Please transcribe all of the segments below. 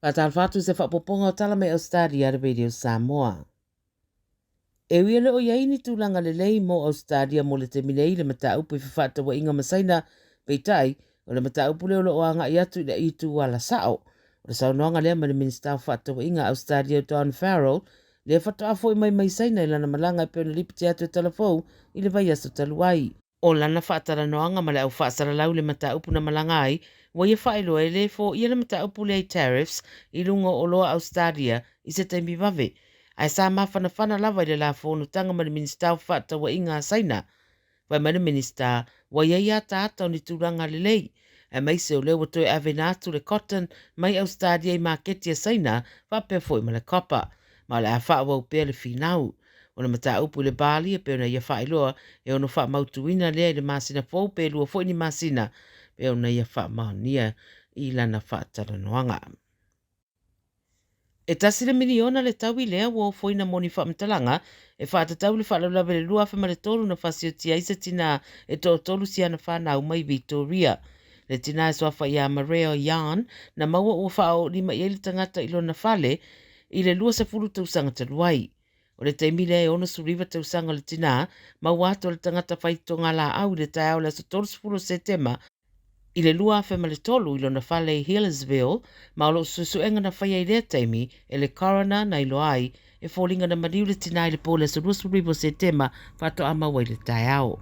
Faatalofa atu i se faaopoopoga o tala mai Ausetalia a le Radio Samoa. E ui e le o i ai ni tulaga lelei mo Ausetalia mo le taimi nei i le mataupu i fefaatauaiga ma Saina, peitai, o le mataupu lea o lo o agai atu i le itu ala sao. O le saunoaga lea mai le Minisita o Fefaatauaiga a Ausetalia o Don Farrell, lea faatoa foi mai mai Saina i lana malaga e pei ona lipoti atu e Talafou i le vaiaso talu ai. O lana faatalanoaga ma le au faasalalau i le mataupu na malaga ai, ua ia faailoa e le foia le mataupu lea i tariffs i luga o oloa a Ausetalia i se taimi vave, ae sa mafanafana lava i le la fonotaga ma le Minisita o Fefaatauaiga a Saina. Fai mai le Minisita, ua i ai ataata o ni tulaga lelei, aemaise o lea ua toe aveina atu le cotton mai Ausetalia i maketi a Saina faapea foi ma le copper, ma o le a faaauau pea le finau. O le mataupu i le barley e pei ona ia faailoa e ono faamautuina lea i le masina fou pe lua foi ni masina pei ona ia faamaonia i lana faatalanoaga. E tasi le miliona le taui lea ua ofoina mo ni faamatalaga e faatatau i le faalavelave i le 2003 na fasiotia ai se tinā e toatolu si ana fanau mai Vitoria. Le tinā e suafa ia Marea Yarn na maua ua faaoolima i ai le tagata i lona fale i le 20 tausaga talu ai. O le taimi lea e 69 tausaga o le tinā, maua atu e le tagata fai togalaau i le taeao o le aso 30 o Setema i le 2003 i lona fale i Healesville, ma o lo o suesuega na faia i lea taimi e le coroner na iloa ai e foliga na maliu le tinā i le po o le aso 29 o Setema faatoa maua i le taeao.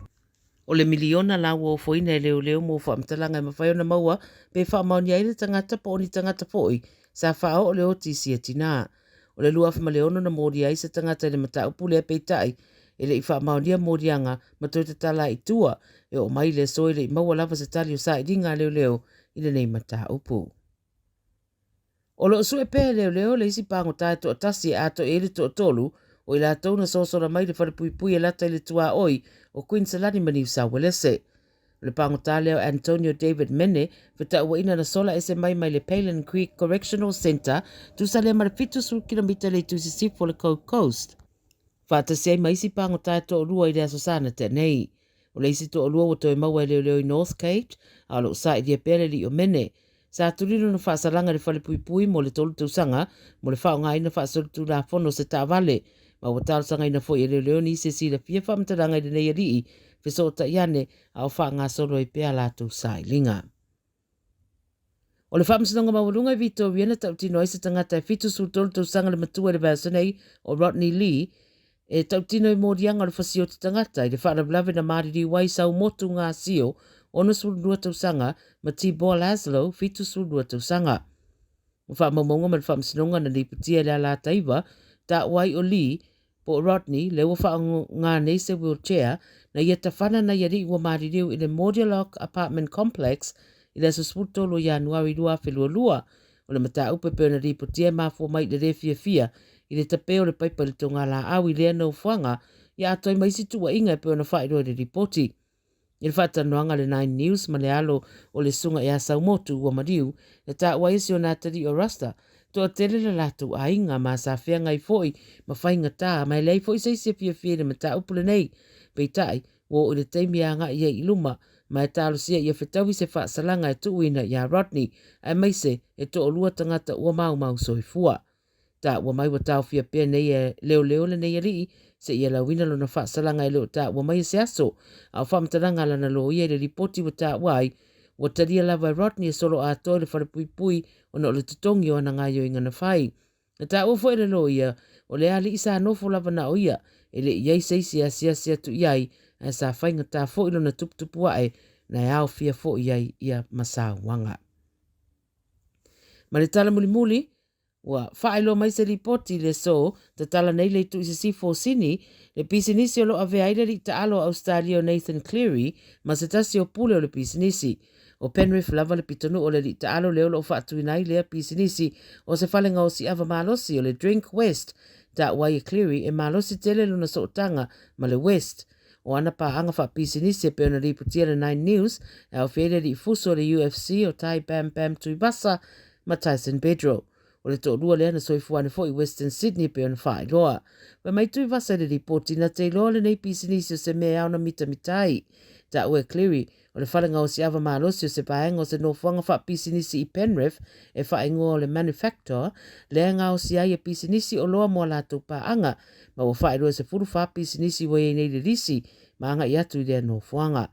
O le miliona la ua ofoina e leoleo mo faamatalaga e mafai ona maua pe faamaonia ai le tagata po o ni tagata foi sa faaoo le oti i sia tinā. O le 2006 na molia ai se tagata i le mataupu lea peitai e le i faamaonia moliaga ma toe tatala ai i tua e oo mai i le aso e le i maua lava se tali o sailiga a leoleo i lenei mataupu. O lo o sue pea e leoleo le isi pagota e toatasi e atoa i ai le toatolu o i latou na sosola mai le falepuipui e lata i le tuaoi o Kuiniselani ma Niu Sauelese. O le pagota lea o Antonio David Mene, fetauaiina na sola ese mai mai le Palin Creek Correctional Centre, tusa lea ma le 70 kilomita i le itu sisifo o le Gold Coast. Faatasi ai ma isi pagota e toalua i le Aso Sa na tea nei. O le isi toalua ua toe maua e leoleo i North Cape, a o lo o sailia pea le alii o Mene. Sa tuli lona faasalaga i le falepuipui mo le tolu tausaga mo le faaaogaina faasolitulafono o se taavale, ma ua talosagaina foi e leoleo nisi e silafia faamatalaga i lenei alii fesootai ane a o faagasolo ai pea a latou sailiga. O le Faamasinoga Maualuga i Vitoria na tautino ai se tagata e 73 tausaga le matua i le vaiaso nei, o Rodney Lee, e tautino i moliaga o le fasioti tagata i le faalavelave na maliliu ai Saumotu Gasio, 62 tausaga, ma Tibor Laszlo, 72 tausaga. O faamaumauga ma le faamasinoga na lipotia i le Alataiva, taua ai o Lee, po o Rodney, lea ua faaaoga nei se wheelchair, na ia tafana nai alii ua maliliu i le Mordialloc Apartment Complex i le aso 13 o Ianuari 2022. O le mataupu e pei ona lipotia e mafua mai i le le fiafia i le tape o le paipa i le togalaau i lea nofoaga ia atoa ai ma isi tuuaiga e pei ona faailoa i le lipoti. I le faatalanoaga a le Nine News ma le alo o le susuga ia Saumotu ua maliu, na taua ai e si ona atalii o Rasta, toatele le latou aiga ma sa feagai foi ma faigata ma e leai foi se isi e fiafia i le mataupu lenei. Peitai, ua oo i le taimi e agai ai i luma ma e talosia ia fetaui se faasalaga e tuuina ia Rodney aemaise e toalua tagata ua maumau soifua. Taua mai ua taofia pea nei e leoleo lenei alii seia lauina lona faasalaga e le o taua mai e se aso. A o faamatalaga a lana loia i le lipoti ua taua ai, ua talia lava e Rodney e solo atoa i le falepuipui ona o le totogi o ana gaioiga na fai. Na taua foi e le loia, o le alii sa nofo lava na o ia, e le i i ai se isi e asiasi atu i ai, ae sa faigata foi lona tuputupu ae na e aofia foi i ai ia ma sauaga. Ma le tala mulimuli, Ua faailoa mai se lipoti i le aso tatala nei le itu i sisifo o Sini, le pisinisi o lo o avea ai le alii taalo o Ausetalia o Nathan Cleary ma se tasi o pule o le pisinisi. O Penrith lava le pitonuu o le alii taalo lea o lo o faatuina ai lea pisinisi o se fale gaosi ava malosi o le Drink West. Taua ai e Cleary e malosi tele lona sootaga ma le West. O ana paaga faapisinisi e pei ona lipotia e le Nine News e aofia ai le alii fusu o le UFC o Tai Bam Bam Tuivasa ma Tyson Bedro. O le toalua lea na soifua ane foi i Western Sydney e pei ona faailoa. Fai mai Tuivasa i le lipoti na te iloa lenei pisinisi o se mea e ao ona mitamita ai. Taua e Cleary, o le fale gaosi ava malosi o se vaega o se nofoaga faapisinisi i Penrith e faaigoa o le Manufactor, lea e gaosi ai e pisinisi oloa mo a latou paaga, ma ua faailoa e 14 pisinisi ua i ai nei le lisi ma agai atu i lea nofoaga.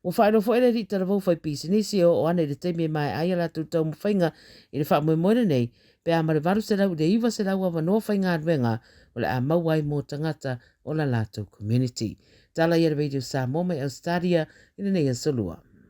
Ua faailoa foi e le alii talavou fai pisinisi e oo ane i le taimi e maea ai a latou taumafaiga i le faamoemoe lenei, pe a ma le 800 i le 900 avanoa faigaluega o le a maua ai mo tagata o la latou community. Tala ia le Radio Samoa mai Australia i lenei aso Lua.